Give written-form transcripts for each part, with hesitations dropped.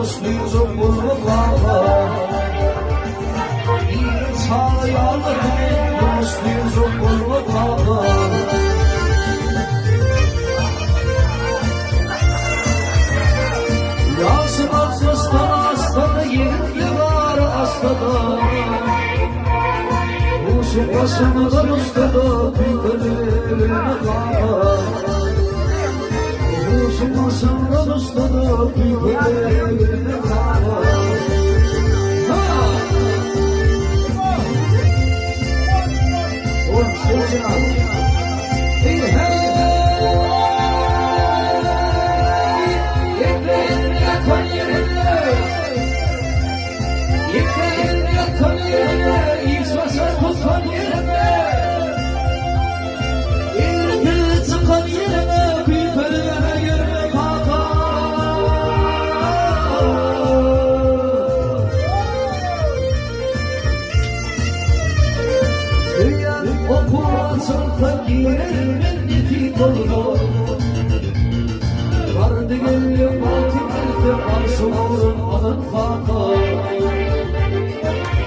Dostluýjak bolma kaka. Iliň çaga ýalysyny Dostluýjak bolma kaka. Ýaşy altmyşdan aşsa-da ýigit ýygar aşsa-da. Huşy başyňdan uçsa-da küýkelenme kaka. Huşy başyňdan uçsa-da küýkelenme kaka. Ha! Söýen okuw açylsa girerin men nesip bolsa. Bardy geldi bagtym gelse bagşy orun alan kaka.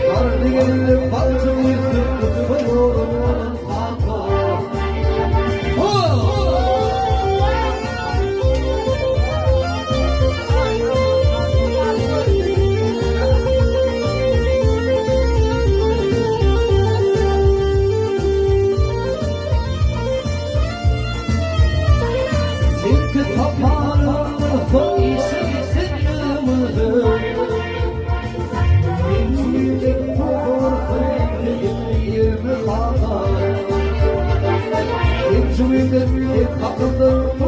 Bardy geldi bagtym gelse ussa orun alan kaka. Ho! Tilki taparyň bolsa işe gitsin ýöne. Men tüýdük toparsa ýerime kakar. Sen tüýdük hakynda.